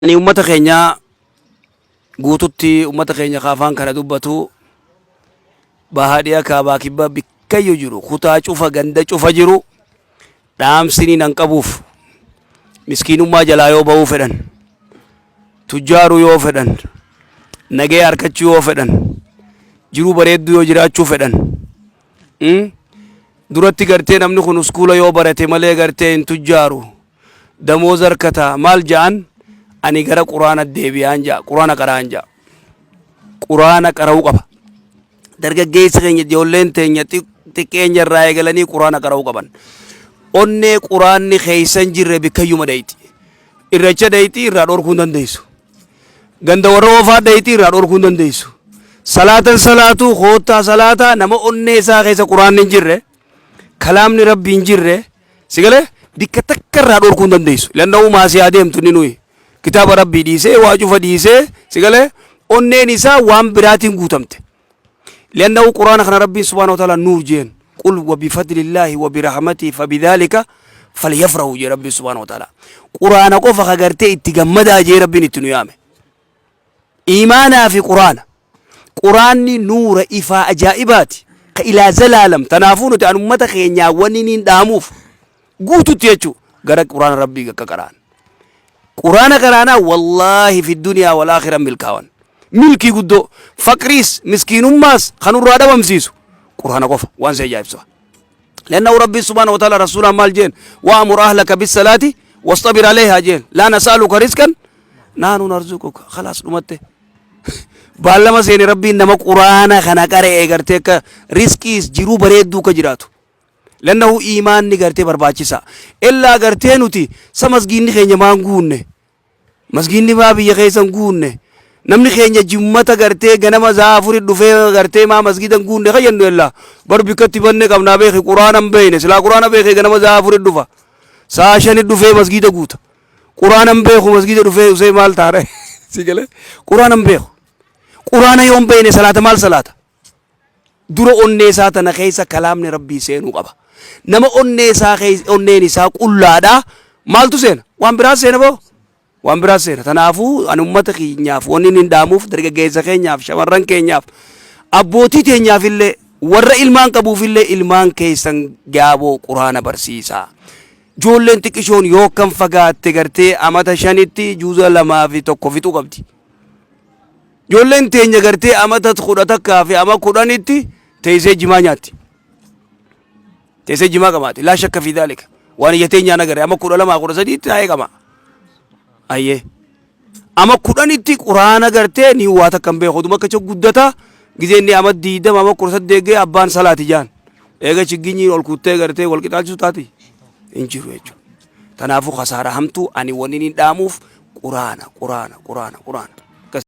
Ani ummata keenya guututti, ummata keenya ka afaan kana dubbatu, bahaa, dhiya, kaabaa, kibba, bikkayyuu jiru, kutaa cufa, ganda cufa jiru, dhaamsini nan qabuuf, miskiinummaa jalaa yoo ba'uu fedhan, tujjaaruu yoo fedhan, nagaya harkachuu yoo fedhan, jiruu bareedduu yoo jiraachuu fedhan, duratti gartee namni kun uskuula yoo barate malee gartee hin tujjaaru, damooza harkata maal ja'an, ani gara Quraana deebi'aan ja'a, Quraana qara'aan ja'a. Quraana qara'uu qaba. Dargaggeessi keenya, ijoolleen teenya xiqqeenya irraa eegalanii Quraana qara'uu qaban. Onnee Quraanni keessa hin jirre bikkayyuma dhayti. Irreecha dhayti, irraa dhorkuu hin dandeessu. Ganda warra oofaa dhayti, irraa dhorkuu hin dandeessu. Salaatan salaatuu koottaa salaataa, nama onnee isaa keessa Quraanni hin jirre, kalaamni Rabbii hin jirre, si galee, bikka takka irraa dhorkuu hin dandeessu. Lanna'uu maasii adeemtu inni nuyi. Kitaaba Rabbii dhiisee, waa cufa dhiisee, si galee, onneen isaa waan biraatiin guutamte. Lanna'uu Quraana kana Rabbiin subhaanahu wa ta'ala nuur jeen. Qul wa bifadlillaahi wa birahmatii fabidhaalika falyafrahu jee Rabbiin subhaanahu wa ta'ala. Quraana qofa ka gartee itti gammadaa jee Rabbiin itti nu yaame. Iimaanaa fi Quraana. Quraanni nuura ifaa ajaa'ibaati. Ka ilaa zalaalam. Tanaafuu nuti an ummata keenyaa wanni niin dhaamuuf guututti jechuu gara Quraana Rabbii akka qara'an. Quraana qaraanaa wallaahi fi duniyaa wal aakhira milkaawan. Milkii guddoo, faqriis, miskiinummaas kan nurraa dhabamsiisu Quraana qofa waan si ajaa'ibsu. لأنه ربي سبحانه وتعالى رسولا مال جين وأمر أهلك بالصلاة واصطبر عليها جين، لا نسألك رزقا نحن نرزقك. خلاص dhumate. Baallama seeni Rabbiin nama Quraana kana qara'ee gartee akka riskiis jiruu bareedduu akka jiraatu. Lannahu iimaanni gartee barbaachisa. Illaa gartee nuti sa masgiinni keenya maan guunne? Masgiinni maa biyya keessa hin guunne? Namni keenya jimmata gartee ganama za'a afuri dhufee gartee maa masgiida hin guunne ka jennu, ellaa bar bikkatti banne qabnaa beeki. Quraana hin beekne. Silaa Quraana beekee ganama za'a afuri dhufa. Sa'a 5 dhufee masgiida guuta. Quraana hin beeku, masgiida dhufee usee maal taare? Si galee, Quraana hin beeku. Quraana yoo hin beekne salaata maal salaata? Dura onnee isaa tana keessa kalaamni Rabbii seenuu qaba. Nama onnee isaa keessa onneen isaa qullaadha, maaltu seena? Waan biraa seena boo? Waan biraa seena. Tanaafuu ani ummata keenyaaf wanni inni hin dhaamuuf, dargaggeessa keenyaaf, shamarran keenyaaf, abbootii teenyaaf illee, warra ilmaan qabuuf illee, ilmaan keessan gaaboo Quraana barsiisaa. Ijoolleen xiqqishoon yoo akkam fagaatte gartee amata 5tti juuza 2 fi 1 fixuu qabdi. Ijoolleen teenya gartee amata 11 fi ama 10tti teessee jimaa nyaatti. Teessee jimaa qamaati. Laa shakka fi daalika. Waan ija teenyaan agarre ama 12, 13tti taa'ee qama. Ayyee. Ama 10tti Quraana gartee ni waa takka hin beeku. Oduma akka guddata gizee inni ama 20, ama 18 ga'e abbaan salaati jaan. Eega chigginyiin ol kuttee gartee wal qixaalchisu taati. Hin jiru jechuudha. Kanaafuu kasaara hamtuu ani wanni inni dhaamuuf Quraana, Quraana, Quraana, Quraana.